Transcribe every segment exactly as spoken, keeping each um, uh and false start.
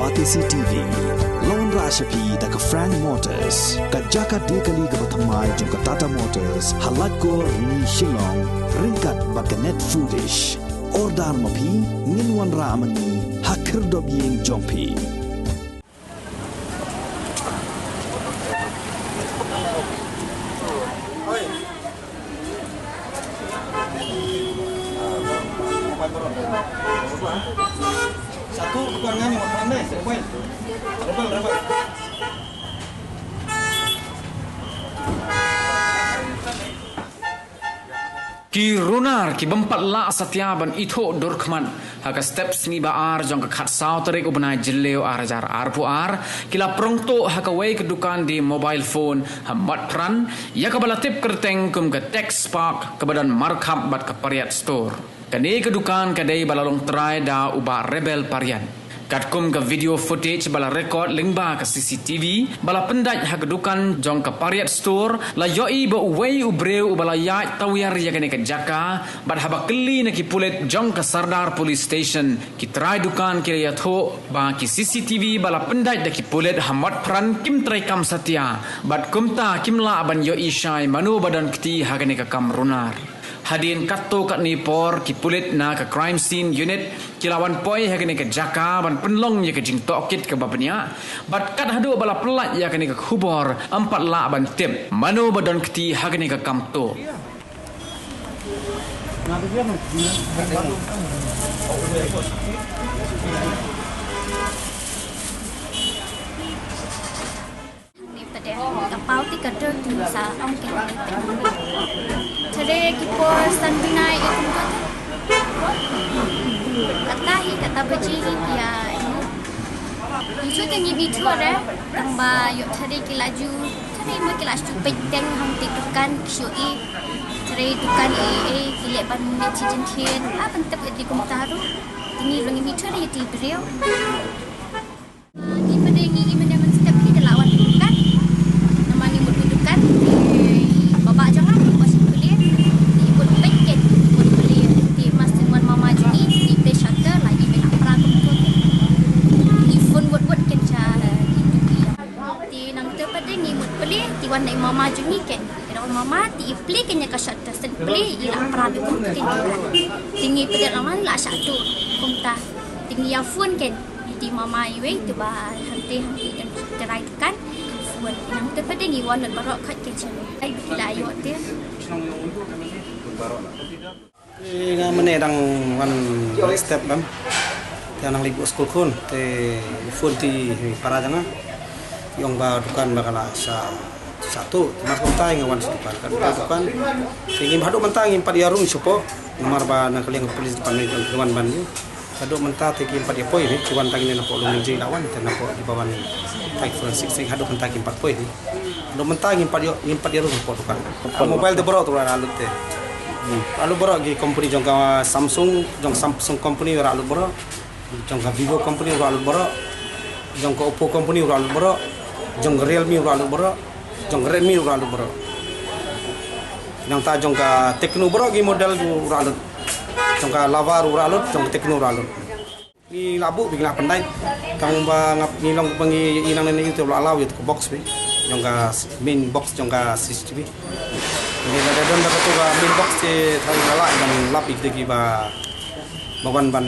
Batesi T V, la wanrah sha phi da ka Frank Motors, ka jaka die kali kaba thymmai jong ka Tata Motors, ha Laitkor, Rni, Shillong, ryngkat bad ka Net Foodish. Order ma phi, ngin wanrah ma ngi ha khyrdop ïing jong phi. Ki runar ki bym pat lah satia ban ithuh dur khmat ha ka step sngi ba ar jong ka khatsaw tarik u bnai Jylliew ar hajar arphew ar, ki la prong tuh ha kawei ka dukan die mobile phone ha Motphran, ïa kaba la tip kyrteng kum ka Tech Spark kaba don markhap bad ka Pariat Store. Kane ka dukan ka dei ba la long trai da u Bah Rebel Pariat. Katkum ka video footage ba la record lyngba ka C C T V ba la pyndait ha ka dukan jong ka Pariat Store, la ïohi ba uwei u briew uba la ïaid tawiar ïa kane ka jaka, bad haba kylli na ki pulit jong ka Sardar Police Station, ki trai dukan ki la ïathuh ba ki C C T V ba la pyndait da ki pulit ha Motphran kim treikam satia, bad kumta kim lah ban ïohi shai mano ba don kti ha kane ka kam runar. Hadien katto katne por, ki pulit na ka Crime Scene Unit ki la wan poi ha kane ka jaka ban pynlong ïa ka jingtohkit kaba bniah, bad kat haduh ba la pyllait ïa kane ka khubor, ym pat lah ban tip mano ba don kti ha kane ka kam tuh. Ni pdeng ka pau ti ka dur ti sa ong ki. Tare ki por san bnai i kum ka. Kata hi kata baji hi ki ya. Ni chu te ngi mi chu re. Tang ba ïoh tare ki la ju. Tare ma ki la chu peit teng hang ti dukan ki shu i. Tare dukan i i ki leh ban met chi jin thien. La ban tep i ti kum ta ru. Ti ngi ru ngi mi chu re ti briew. Ngi pdeng ngi, ngi mane man step hi da la wan dukan. Namar ngi mut dukan. Baba jong nga ko shu plie. Ngi mut peit ken, mut plie. Te mas te wan mama jong ngi, ngi plie shutter la ngi mena pra kum tu. Ngi phone wot wot ken cha ngi tu ki. Te nang te pdeng ngi mut plie, te wan dei mama jong ngi ken. Ira wan mama te i plie ken ïa ka shutter, sen plie i la pra kum tu ken. Te ngi pdeng la man la sha tu kumta. Te ngi ïa phone ken. Iti mama iwei tu ba hangte hangte kan terai kan. Wan nang te pdeng i wan lut baroh khat ke chen. Ai bikila ayo te. Eh, nga mane dang wan balik step bam. Te nang libu skul khun te phone ti para janga. Yong ba dukan ba kala sa satu. Mar kumta nga wan sa dukan kan dukan. Te ngim haduh mynta ngim pat ïa rung shupo. Namar ba na kaliang police department wan ban yu. Haduh mynta te kim pat ïa poi ni, ki wan tang ne napoh Lum Linjri la wan, te napoh di ba wan tai forensik sik haduh mynta kim pat poi ni. Haduh mynta ngim pat ïa, ngim pat ïa rung napoh dukan. Mobile te baroh tu la lut te. La lut baroh ki company jong ka Samsung, jong Samsung company la lut baroh. Jong ka Vivo company la lut baroh. Jong ka Oppo company la lut baroh. Jong ka Realme la lut baroh. Jong ka Redmi la lut baroh. Nangta jong ka Tecno baroh ki model la lut. Jong ka Lava ruh la lut, jong ka Tecno ruh la lut. Ngi la buh, ngi la pyndait. Tang ba ngap ngi long ba ngi i nang ne ïa u te la allow ïa u te ka box bi. Jong ka main box jong ka C C T V. Ngi la da don da ka tu ka main box te tang la la ban lap ïa ki ba ba wan ban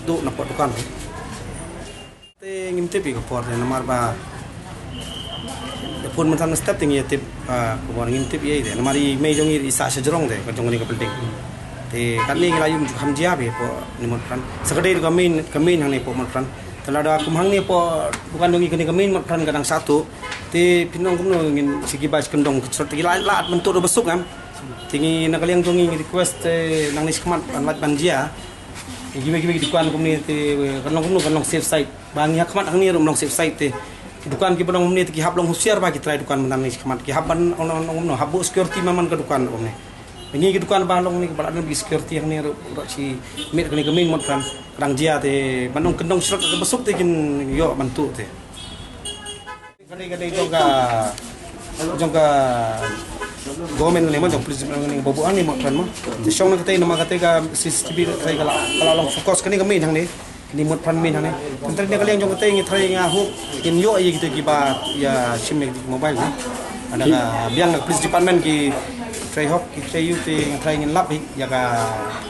duh napoh dukan. Te ngim tip ïa ka por te namar ba da phone mynta na step te ngi ïa tip, ah, ka por ngim tip ïa te namar i mei jong i i sah sha jrong te ka jong kane ka building. Te katne ngi la ïoh ju kham jia bha hapoh ne Motphran. Sa ka dei ka main, ka main hangne hapoh Motphran. Te lada kum hangne hapoh dukan jong i kane ka main Motphran ka dang sah tuh. Te phin ong kumno ngin sa ki ba shi kyndong ka shrot te ki la la ban tuh da ba suk ngam. Te ngi na ka liang jong ngi ngi request te nangne shakhmat ban lait ban jia. Kiwei kiwei ki dukan kumne te kan long kumno kan long safe side. Ba ngi ha khmat hangne ruh long safe side te. Dukan kiba long kumne te ki hap long husiar ba ki trai dukan mynta ngi ha khmat ki hap ban ong ong ong ong hap buh security man man ka dukan kumne. Ngi ki dukan ba long ne ba la don security hangne ruh ruh shi met kane ka main Motphran. Ka dang jia te ban ong kyndong shrot ka ba suk te kin ïoh ban tuh te. Ka dei, ka dei jong ka, jong ka government ne mo, jong police ne mo, ba buh hangne Motphran mo. Te shong na kata, namar kata ka C C T V kata ka la, ka la long focus kane ka main hangne. Ni mut pran min hangne. Tang tang ka liang jong kata ngi try nga hope kin ïoh ïa kita kiba ïa shim ïa ki mobile ne. Ada ka biang ka police department ki try hok ki try ïa te ngi try ngin lap hi ïa ka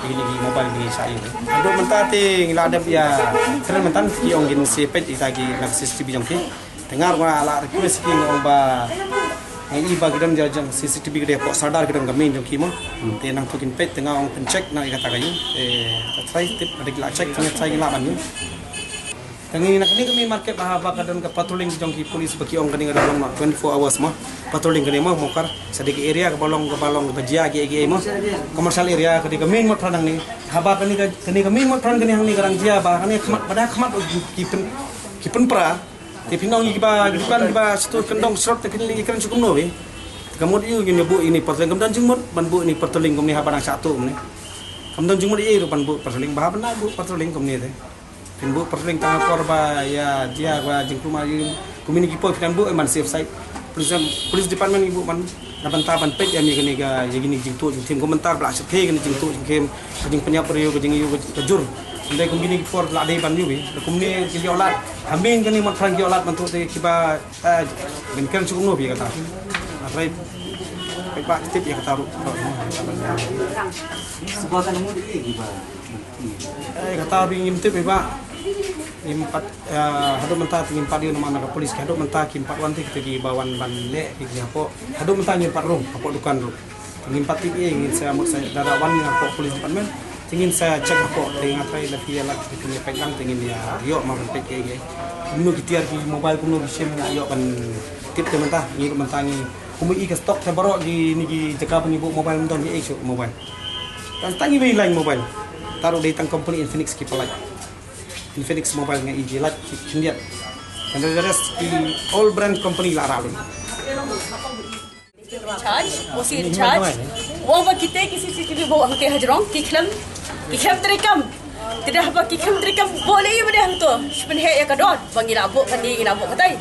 ïa kini ki mobile ngi sa ïa. Haduh mynta te ngi la dep ïa kren mynta ki ong kin sa peit ïa kita ki na C C T V jong ki. Te nga ruh nga la request ki nga ong ba nga i ba ki don ïa jong C C T V ka dei hapoh Sardar ki don ka main jong ki mo. Te nangtu kin peit te nga ong pyncheck na ïa kata ka ïing. Te ta try tip ada ki la check te nga try ki la ban ïa. Te ngi na kane ka main market ba haba ka don ka patrolling jong ki police ba ki ong kane ka don ma twenty-four hours mo. Patrolling kane mo mo kar sa dei ka area kaba long kaba long ba jia ki ki mo. Commercial area ka dei ka main mot pran hangne. Haba kane ka kane ka main mot pran kane hangne ka dang jia ba kane khmat ba da khmat ki pyn ki pynpra. Te phin ong ïa kiba ki dukan kiba shu kyndong srot te phin ïa kren shu kumno hi. Ka mut ïa u ngin ïa buh ïa ini patrolling kam don jingmut ban buh ïa ini patrolling kumne haba dang shah tuh kumne. Kam don jingmut ïa u ban buh patrolling ba haba na buh patrolling kumne te. Phin buh patrolling tang ha por ba ïa jia ba jingkulmar ïa u kumne ki por phin buh ban safe side. Police police department ngi buh ban na bynta ban peit ïa kine ka ïa kine ki jingtuh jingkhim kumta ba la shyrkhei kine jingtuh jingkhim ka jingpynïap briew ka jingïoh ka jur. Hynrei kum kine ki por la dei ban ïoh hi. Kumne ki ïoh lad. Hamin kane mot pran ki ïoh lad ban tuh te kiba Kan kan suk no bi kata. Arai. Pek ba tip ïa kata ruh. Suba kan mu di ïa ba. Eh kata bi ngim tip ïa ba. Ngim pat haduh mynta ngim pat ïa namar na ka polis haduh mynta kim pat wan te kita ki ba wan ban leh ki hapoh. Haduh mynta ngim pat rung hapoh dukan ruh. Ngim pat tip ïa ngin sa mut sa da da wan ngin hapoh police department. Te ngin sa check hapoh te nga try da phi ïa lak te ngin pek lang te ngin ïa ïoh ma ban pek ïa ïa. Kumno ki tiar ki mobile kumno ki sim nga ïoh ban tip te mynta ngi ruh mynta ngi kumno i ka stock te baroh ki ni ki jaka ban ngi buh mobile mynta ngi issue mobile. Kan tang ngi bai line mobile. Taruh dei tang company Infinix ki palai. Infinix mobile nga i ki lak ki khyndiat. Kan the rest ki all brand company la ralin. Charge, O C in charge. Wa ba kita ki C C T V ba hangte hajrong ki khlem ki khlem treikam. Tidak ba ki khlem treikam ba le ba deh hangto. Spen he ya kador ba ngi la buh kan ngi la buh katai.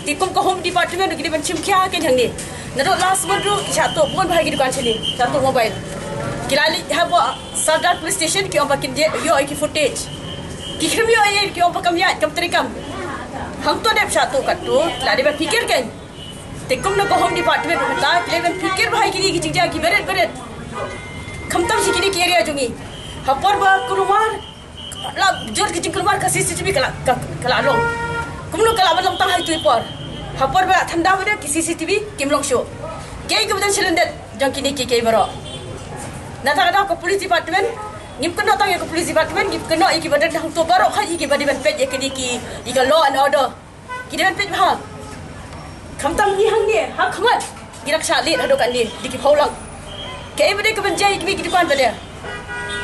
Ti kum ka home department ki ban chim khia ke jang ni. Naduh last month ruh ki shah tuh bun ba ki dukan shini shah tuh mobile. Ki la li ha ba Sardar police station ki ong ba kin ïoh ki footage. Ki khlem ïoh ki ong ba kam ïa kam treikam. Hangto dep shah tuh kat tu la dep ba pikir kan. Te kum na ka home department mynta ki leh ban pikir ba hai kini ki jingjia ki beret beret. Khamtam shi kini ki area jong ngi. Ha por ba kulmar la jot ki jingkulmar ka C C T V ka la ka la long. Kumno ka la ban long tang hai tu i por. Ha por ba la thanda ba ki C C T V kim long shuh. Kei ka badan silindet jong kini ki kei baroh. Na ta ka police department ngim kynnoh tang ïa ka police department ngim kynnoh ïa ki badan hangto baroh kha ïa ki badan ban peit ïa kini ki ïa ka law and order. Ki dei ban peit bha. Khamtam ngi hangne ha khmat ngi rak shah leit haduh katne dei ki phew lang. Kaei ba dei ka ban jia ïa ki dukan ba dei.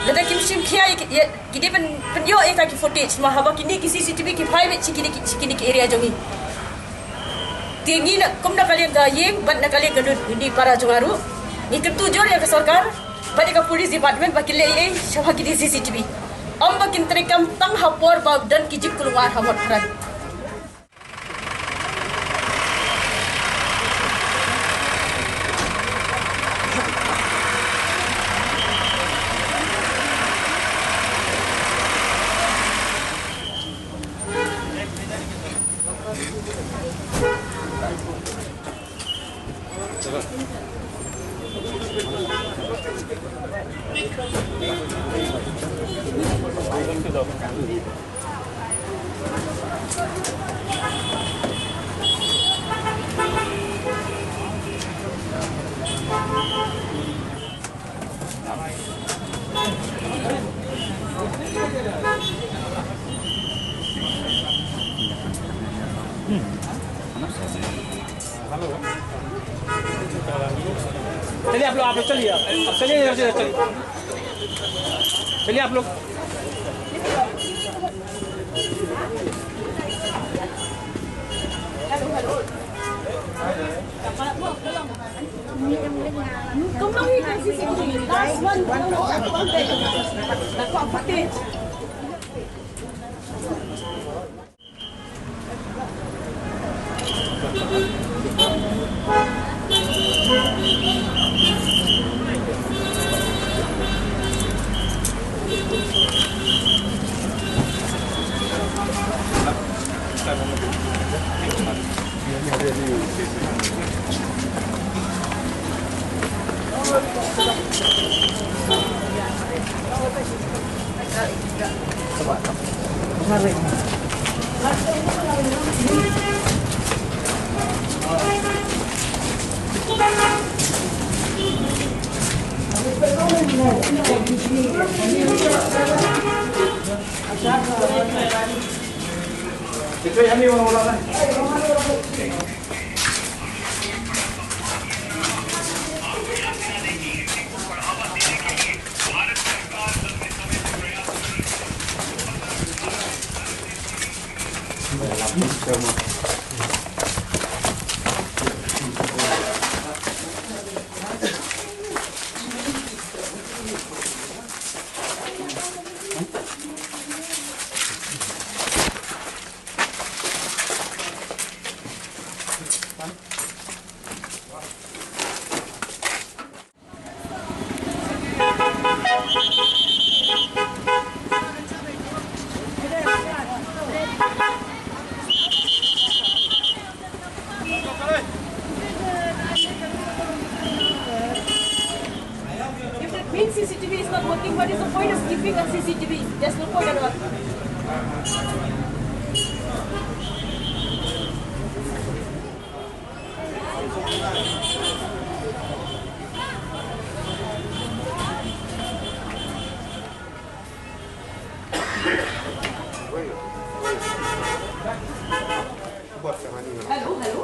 Lada kim shim khia ïa ki dei ban pynïoh ïa ka ki footage ma haba kine ki C C T V ki private shi kine ki shi kine ki area jong ngi. Te ngi na kum na ka liang ka ïing bad na ka liang ka dud ngi para jong nga ruh. Ngi kyntu jur ïa ka sorkar bad ïa ka police department ba kin leh ei ei sha ba kine C C T V. Ym ba kin treikam tang ha por ba don ki jingkulmar ha mot phran. चलिए आप लोग, आप लोग चलिए, आप चलिए, चलिए, चलिए। चलिए आप लोग। If that means C C T V is not working, what is the point of keeping a C C T V? There's no point at all. Hello, hello.